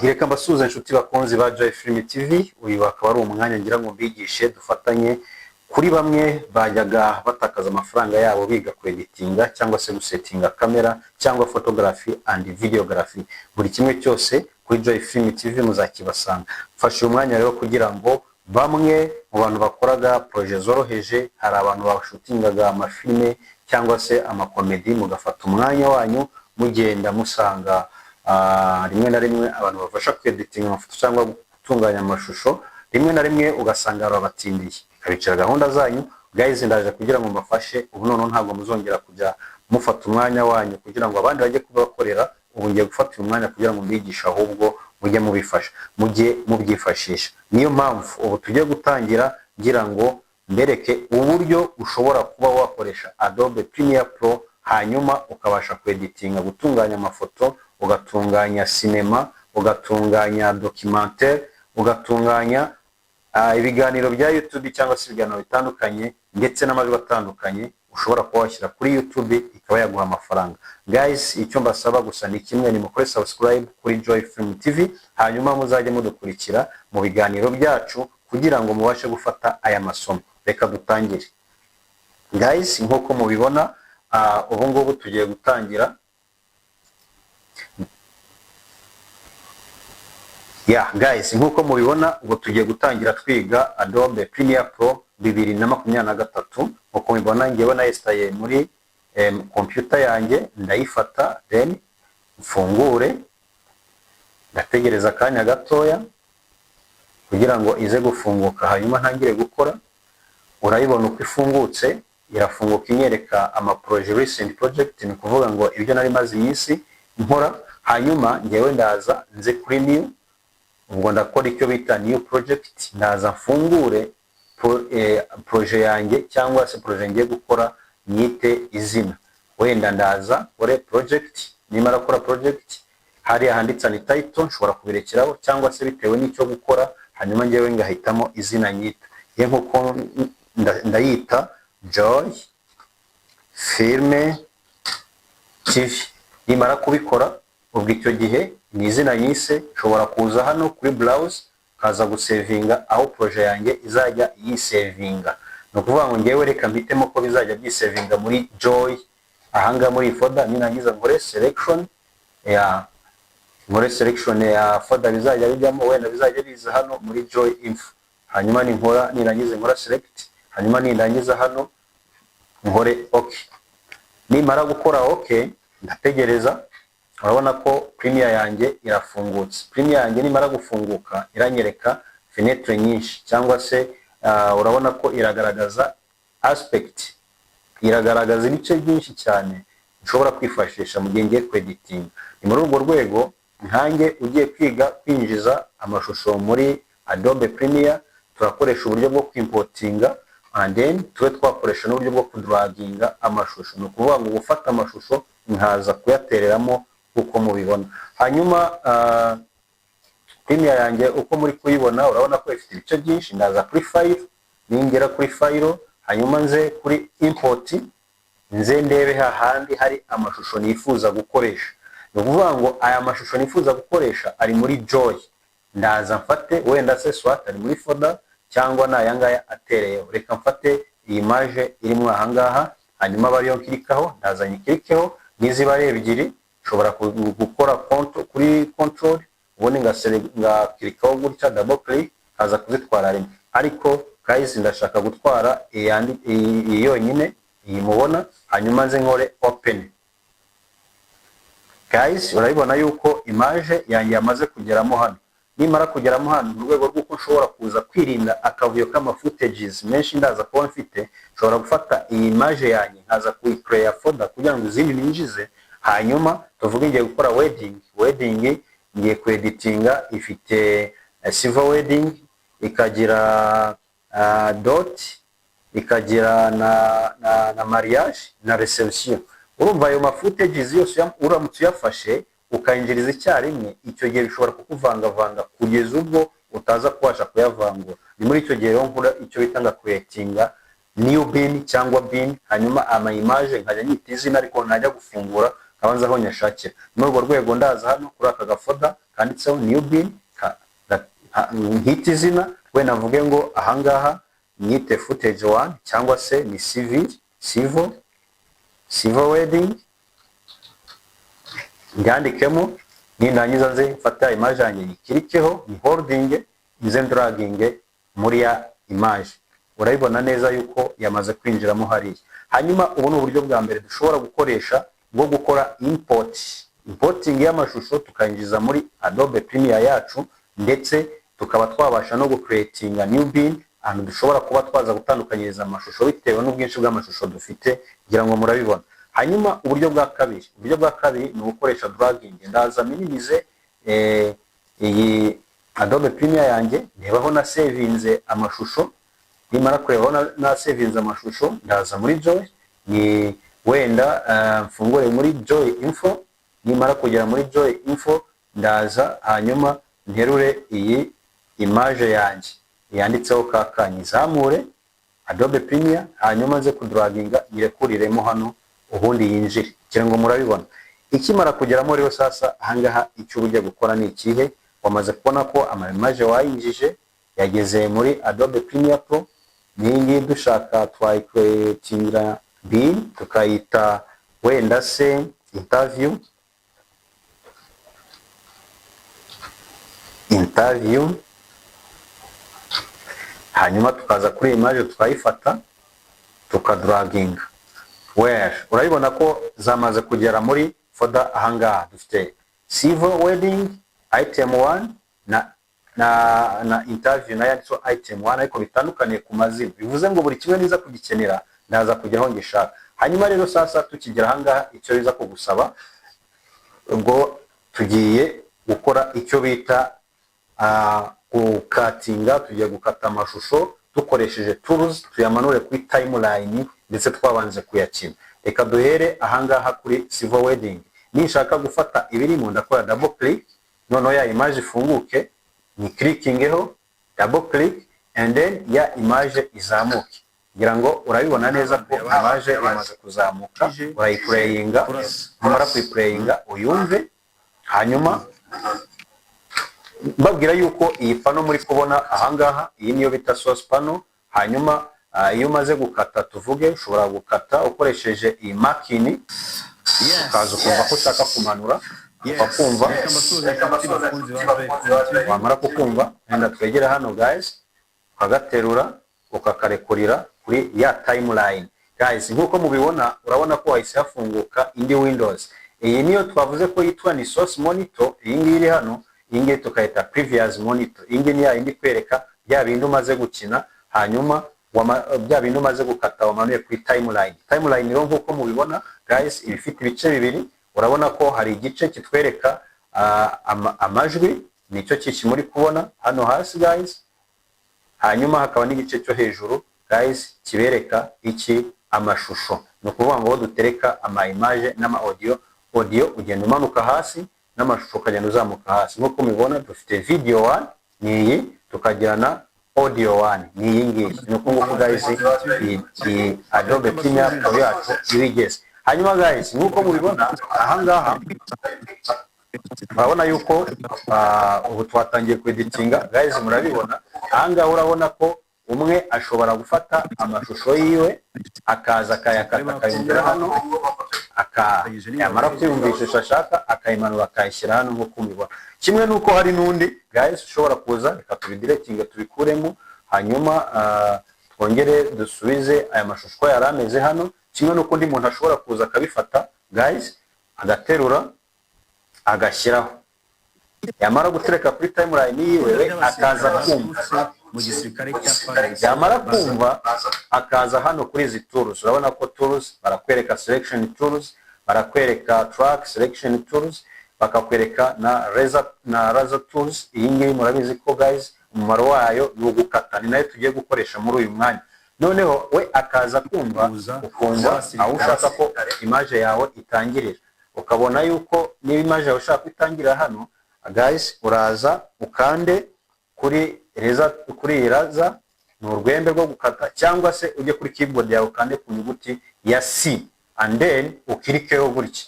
Reka mbasuhuze, inshuti bakunzi ba Joy Film TV. Uyu akaba ari umwanya ngira ngo mbigishe dufatanye. Kuri bamwe bajyaga batakaza amafaranga yabo biga kweditinga cyangwa se gusetinga kamera cyangwa photography and videography, buri kimwe cyose kuri Joy Film TV muzakibasanga. Mfashe uyu mwanya rero kugira ngo bamwe mu bantu bakoraga projet zoroheje, hari abantu bashutingaga amafilime cyangwa se amakomedi, mugafata umwanya wanyu mugenda musanga rimwe na rimwe abantu bafasha kweditinga amafoto cyangwa gutunganya amashusho, rimwe na rimwe ugasanga babatindiye bikabicira gahunda zanyu. Guys, ndaje kugira ngo mbafashe. Ubu noneho ntabwo muzongera kujya mufata umwanya wanyu kugira ngo abandi bajye kubakorera. Ubu ngiye gufata uyu mwanya kugira ngo mbigishe, ahubwo mujye mubifasha, mujye mubyifashisha. Niyo mpamvu ubu tugiye gutangira ngira ngo mbereke uburyo ushobora kuba wakoresha Adobe Premiere Pro, hanyuma ukabasha kweditinga, gutunganya amafoto, ugatunganya sinema, ugatunganya documentaire, ugatunganya ibiganiro bya YouTube cyangwa se ibiganiro bitandukanye, ndetse n'amajwi atandukanye ushobora kuba washyira kuri YouTube ikaba yaguha amafaranga. Guys, icyo mbasaba gusa ni kimwe: ni mukore subscribe kuri Joy Film TV, hanyuma muzajye mudukurikira mu biganiro byacu kugira ngo mubashe gufata aya masomo. Reka dutangire, guys. Nk'uko mubibona, ubu ngubu tugiye gutangira. Yeah, guys, nk'uko mubibona, ubu tugiye gutangira twiga Adobe Premiere Pro 2023. Nk'uko mubibona, ngewe nayesitaye muri computer yanjye, ndayifata, then mfungure. Ndategereza akanya gatoya kugira ngo ize gufunguka, hanyuma ntangire gukora. Urayibona uko ifungutse, irafunguka inyereka amaprojet, recent project, ni ukuvuga ngo ibyo nari maze iminsi nkora. Hanyuma ngewe ndaza nze kuri new, ubwo ndakora icyo bita new project. Ndaza mfungure projet yanjye cyangwa se projet ngiye gukora, nyite izina. Wenda ndaza nkore project. Nimara gukora project, hariya handitse ni title, nshobora kubirekeraho cyangwa se bitewe n'icyo gukora, hanyuma ngewe ngahitamo izina nyita. Ye nkuko ndayita Joy Film TV. Nimara kubikora, ubwo icyo gihe ni izina nyise. Nshobora kuza hano kuri browse, kaza gusevinga aho projet yanjye izajya yisevinga. Ni ukuvuga ngo ngewe reka mpitemo ko bizajya byisevinga muri Joy, ahangaha muri iyi folder. Ninangiza nkore selection ya folder bizajya bijyamo. Wenda bizajya biza hano muri Joy Info. Hanyuma ninkora, nirangiza nkora select, hanyuma nindangiza hano nkore OK. Nimara gukora OK, ndategereza. Urabona ko Premiere yanjye irafungutse. Premiere yanjye nimara gufunguka, iranyereka fenêtre nyinshi cyangwa se urabona ko iragaragaza aspect, iragaragaza ibice byinshi cyane nshobora kwifashisha mu gihe ngiye kweditinga. Ni muri urwo rwego, nkanjye ugiye kwiga kwinjiza amashusho muri Adobe Premiere, turakoresha uburyo bwo kwimpotinga and then tube twakoresha n'uburyo bwo kudraginga amashusho, ni ukuvuga ngo gufata amashusho nkaza kuyatereramo uko mubibona. Hanyuma Premiere yanjye uko muri kuyibona, urabona ko ifite ibice byinshi. Ndaza kuri file, ningera kuri file, hanyuma nze kuri import, nze ndebe hahandi hari amashusho nifuza gukoresha. Ni ukuvuga ngo aya mashusho nifuza gukoresha ari muri Joy. Ndaza mfate, wenda se soit ari muri folder cyangwa ni aya ngaya atereyeho. Reka mfate iyi image irimo aha ngaha, hanyuma aba ariyo nkirikaho. Ndaza nyikirikeho. Niziba ari ebyiri, nshobora gukora kuri control, ubundi ngakirikaho gutya, double click, kaza kuzitwara rimwe. Ariko guys, ndashaka gutwara iyi yonyine, iyi mubona, hanyuma nze nkore open. Guys, urabibona yuko image yanjye yamaze kugeramo hano. Nimara kugeramo hano, mu rwego rw'uko nshobora kuza kwirinda akavuyo k'ama footages menshi ndaza kuba mfite, nshobora gufata iyi image yanjye nkaza kuyicreya folder kugira ngo izindi ninjize. Hanyuma tuvuge ngiye gukora wedding. Wedding ngiye kweditinga ifite civil wedding, ikagira dot, ikagira na mariage na reception. Urumva ayo ma footages yose uramutse uyafashe ukayinjiriza icyarimwe, icyo gihe bishobora kukuvangavanga kugeza ubwo utaza kubasha kuyavangura. Ni muri icyo gihe rero nkora icyo bita nga creatinga new bin cyangwa bin, hanyuma ama image nkajya nyita izina, ariko najya gufungura nkaba nzi aho nyashakira. Muri urwo rwego ndaza hano kuri aka gafolder kanditseho new bin, nkita izina, wenda mvuge ngo ahangaha nyite footage one, cyangwa se ni civil wedding, ndyandikemo. Nindangiza nze mfata image yanjye, nyiclickeho, ni holding, nze ndraginge muri ya image. Urabibona neza yuko yamaze kwinjiramo hariya. Hanyuma ubu ni uburyo bwa mbere dushobora gukoresha bwo gukora importing y'amashusho, tukayinjiza muri Adobe Premiere yacu, ndetse tukaba twabasha no gucreatinga new bin, ahantu dushobora kuba twaza gutandukanyiriza amashusho bitewe n'ubwinshi bw'amashusho dufite. Ngira ngo murabibona. Hanyuma uburyo bwa kabiri ni ugukoresha dragging. Ndaza minimize iyi Adobe Premiere yanjye, ndebaho na savinze amashusho. Nimara kureba aho na savinze amashusho, ndaza muri Joy, ni wenda mfungure muri Joy Info. Nimara kugera muri Joy Info, ndaza hanyuma nterure iyi image yanjye yanditseho kaka, nyizamure Adobe Premiere, hanyuma nze kudraginga nyirekuriremo hano, ubundi yinjire. Kugira ngo murabibona. Ikimara kugeramo rero, sasa ahangaha icyo uba ugiye gukora ni ikihe? Wamaze kubona ko ama image wayinjije yageze muri Adobe Premiere Pro. N'iyi ngiyi dushaka twayicreatingira bin, tukayita wenda se interview, hanyuma tukaza kuri iyi image tukayifata, tukadraginga. Where urabibona ko zamaze kugera muri folder. Ahangaha dufite civil wedding item 1 na interview nayo yanditseho item 1, ariko bitandukaniye ku mazina. Bivuze ngo buri kimwe niza kugikenera ndaza kujya aho ngishaka. Hanyuma rero sasa tukigera ahangaha, icyo biza kugusaba, ubwo tugiye gukora icyo bita gucuttinga. Tugiye gukata amashusho dukoresheje tools, tuyamanure kuri timeline, ndetse twabanje kuyakina. Reka duhere ahangaha kuri civil wedding. Ninshaka gufata ibirimo, ndakora double click, noneho ya image ifunguke, ni clickingeho double click, and then ya image izamuke. Ngira ngo urabibona neza ko image imaze kuzamuka. Urayiplayinga, numara kuyiplayinga uyumve. Hanyuma mbabwira yuko iyi panel muri kubona ahangaha, iyi niyo bita source panel. Hanyuma iyo umaze gukata, tuvuge ushobora gukata ukoresheje iyi marquee, ukaza ukumva ko ushaka kumanura, ukakumva. Reka mbasuhuze inshuti bakunzi ba Joy TV. Wamara kukumva, wenda twegere hano guys, ukagaterura ukakarekurira kuri ya timeline. Guys, nk'uko mubibona, urabona ko hahise hafunguka indi windows. Iyi niyo twavuze ko yitwa ni source monitor, iyi ngiyi iri hano. Iyi ngiyi tukayita previous monitor. Iyi ngiyi ni ya yindi kwereka bya bindi umaze gukina, hanyuma bya bindi umaze gukata wamanuye kuri timeline. Timeline rero, nk'uko mubibona guys, iba ifite ibice bibiri. Urabona ko hari igice kitwereka amajwi, nicyo kiki muri kubona hano hasi guys. Hanyuma hakaba n'igice cyo hejuru guys, kibereka iki? Amashusho. Ni ukuvuga ngo dutereka ama image n'ama audio. Audio ugenda umanuka hasi, n'amashusho ukagenda uzamuka hasi. Nk'uko mubibona, dufite video one, ni iyi, tukagira na audio one, ni iyi ngiyi. Ni uku nguku guys iyi Adobe Premiere Pro yacu iba igeze. Hanyuma guys, nk'uko mubibona ahangaha, murabona yuko ubu twatangiye kweditinga guys. Murabibona ahangaha, urabona ko umwe ashobora gufata amashusho yiwe, akaza akayakata, akayongera hano, yamara kwiyumvisha ishusho ashaka, akayimanura, akayishyira hano nk'uko mubibona. Kimwe n'uko hari n'undi guys ushobora kuza, reka tubideletinge, tubikuremo, hanyuma twongere dusubize aya mashusho uko yari ameze hano. Kimwe n'uko undi muntu ashobora kuza akabifata guys, agaterura, agashyiraho, yamara gutereka kuri timeline yiwe, we akaza kumva. Mu gisirikare cya FARDC. Yamara kumva, akaza hano kuri izi tools. Urabona ko tools barakwereka selection tools, barakwereka track selection tools, bakakwereka na razor tools. Iyi ngiyi murabizi ko guys umumaro wayo ni ugukata, ni nayo tugiye gukoresha muri uyu mwanya. Noneho we akaza kumva, ukumva aho ushaka ko image yawe itangirira, ukabona yuko niba image yawe ushaka ko itangirira hano guys, uraza ukande kuri razor, kuri iyi razor, ni urwembe rwo gukata, cyangwa se ujye kuri keyboard yawe ukande ku nyuguti ya C and then uclickeho gutya.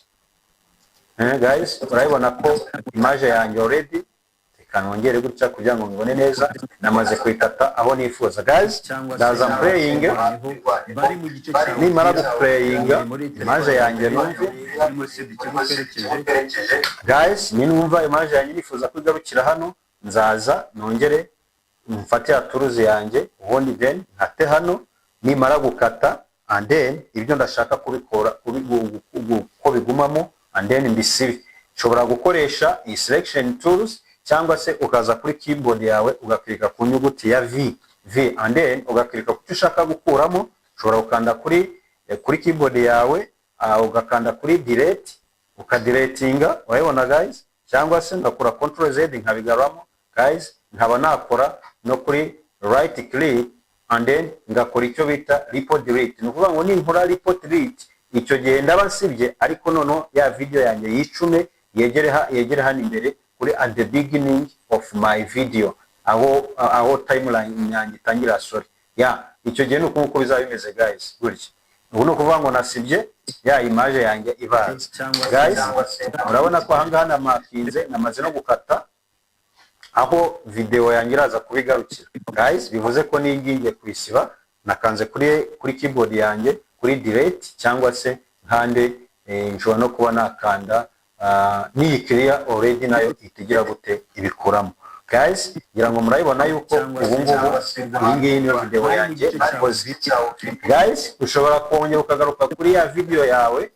Guys, urabibona ko image yanjye already, reka nongere gutya kugira ngo mubibone neza, namaze kuyikata aho nifuza. Guys, Cyangwa se ndaza playing. Bari mu gice cya Nimara guplayinga image yanjye, numve. Bari muri Sud Kivu twerekeje. Guys, ninumva image yanjye nifuza ko igarukira hano, nzaza nongere mfate ya tools yanjye, ubundi then nkate hano. Nimara gukata, and then ibyo ndashaka kubikora ko bigumamo, and then mbisibe. Nshobora gukoresha iyi selection tools, cyangwa se ukaza kuri keyboard yawe ugakirika ku nyuguti ya V, V, and then ugakirika ku cyo ushaka gukuramo. Ushobora gukanda kuri keyboard yawe, ugakanda kuri delete, ukadeletinga. Urabibona, guys? Cyangwa se ngakora Control Z nkabigaruramo. Guys, nkaba nakora no kuri right click and then ngakora icyo bita ripple delete. Ni ukuvuga ngo ninkora ripple delete, icyo gihe ndaba nsibye, ariko noneho ya video yanjye yicume yegere hano imbere kuri at the beginning of my video, aho timeline yanjye itangira. Sorry, ya icyo gihe ni uko nguko bizaba bimeze, guys, gutya. Ubu ni ukuvuga ngo nasibye ya image yanjye ibanza. Cyangwa se Guys, urabona ko ahangaha namakinze, namaze no gukata aho video yanjye iraza kubigarukira. Guys, bivuze ko n'iyi ngiyi ngiye kuyisiba. Nakanze kuri keyboard yanjye kuri delete, cyangwa se nkande, nshobora no kuba nakanda n'iyi clear already, nayo ihita igira gute? Ibikuramo. Guys, ngira ngo murabibona yuko ubu ngubu iyi ngiyi niyo video yanjye ikoze. Guys, ushobora kongera ukagaruka kuri ya video yawe.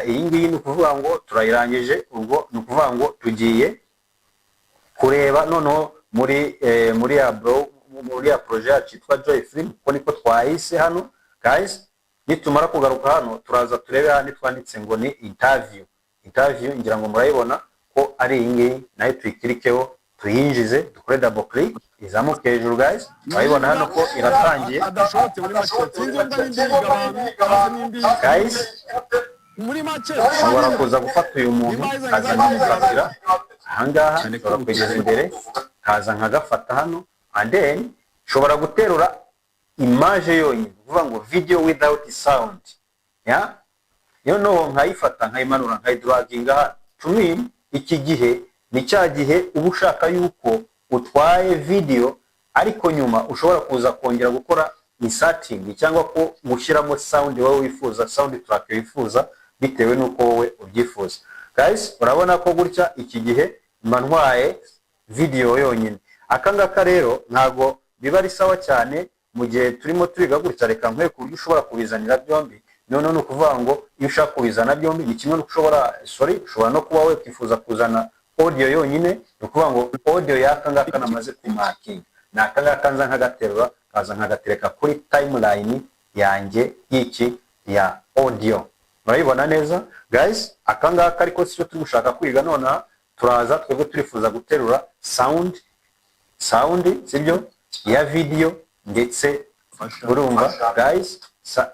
Iyi ngiyi ni ukuvuga ngo turayirangije. Ubwo ni ukuvuga ngo tugiye kureba noneho muri ya projet yacu yitwa Joy Film, kuko niko twahise hano. Guys, nitumara kugaruka hano, turaza turebe hano twanditse ngo ni interview. Interview, ngira ngo murayibona ko ari iyi ngiyi. Nayo tuyikirikeho, tuyinjize, dukore double click, izamuke hejuru. Guys, urayibona hano ko iratangiye. Adashobotse muri make, sinzi wenda nimba yiga abantu cyangwa se nimba Guys, muri make ushobora kuza gufata uyu muntu, kaza nkamufatira ahangaha, nshobora kugeza imbere, kaza nkagafata hano, and then nshobora guterura image yonyine, kuvuga ngo video without sound ya noneho nkayifata, nkayimanura, nkayidraginga hano. To me, iki gihe ni cya gihe uba ushaka yuko utwaye video, ariko nyuma ushobora kuza kongera gukora inserting cyangwa ko gushyiramo sound wowe wifuza, sound track wifuza, bitewe n'uko wowe ubyifuza. Guys, urabona ko gutya iki gihe mba ntwaye video yonyine. Aka ngaka rero ntago biba ari sawa cyane mu gihe turimo turiga gutya. Reka nkwereke uburyo ushobora kubizanira byombi. Noneho ni ukuvuga ngo iyo ushaka kubizana byombi, ni kimwe n'uko ushobora, sorry, ushobora no kuba wakwifuza kuzana audio yonyine. Ni ukuvuga ngo audio y'aka ngaka namaze kumakinga ni aka ngaka, nza nkagaterura, kaza nkagatereka kuri timeline yanjye y'iki, ya audio. Murabibona neza, guys? Aka ngaka ariko si cyo turi gushaka kwiga nonaha. Turaza twebwe turifuza guterura sound, sibyo, ya video ndetse, urumva guys,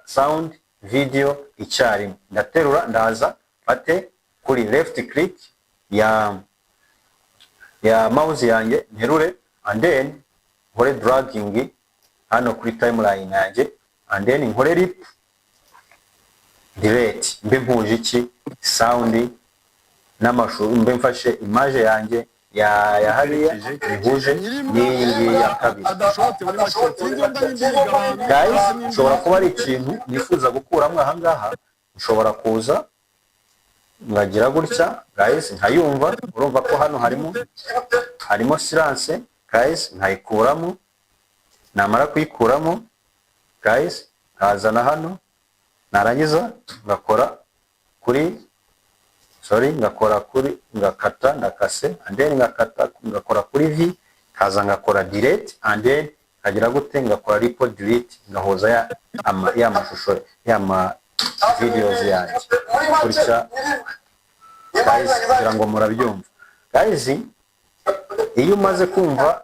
sound video icyarimwe. Ndaterura, ndaza mfate kuri left click ya mouse yanjye, nterure, and then nkore dragging hano kuri timeline yanjye, and then nkore ripple delete. Mbe mpuje iki? Sound n'amashusho. Mbe mfashe image yanjye ya hariya ihuje n'iyi ngiyi ya kabiri. Adashobotse muri make, sinzi wenda nimba yiga abantu. Guys, nshobora kuba ari ikintu nifuza gukuramo ahangaha, nshobora kuza nkagira gutya, guys, nkayumva. Urumva ko hano harimo silence. Guys, nkayikuramo. Namara kuyikuramo, guys, nkazana hano, narangiza ngakora kuri, sorry, ngakora kuri, ngakata, ndakase, and then ngakata, ngakora kuri V, kaza ngakora delete, and then nkagira gute? Ngakora ripple delete, ngahuza ya mashusho, ya ma videos yanjye gutya. Guys, kugira ngo murabyumva. Guys, iyo umaze kumva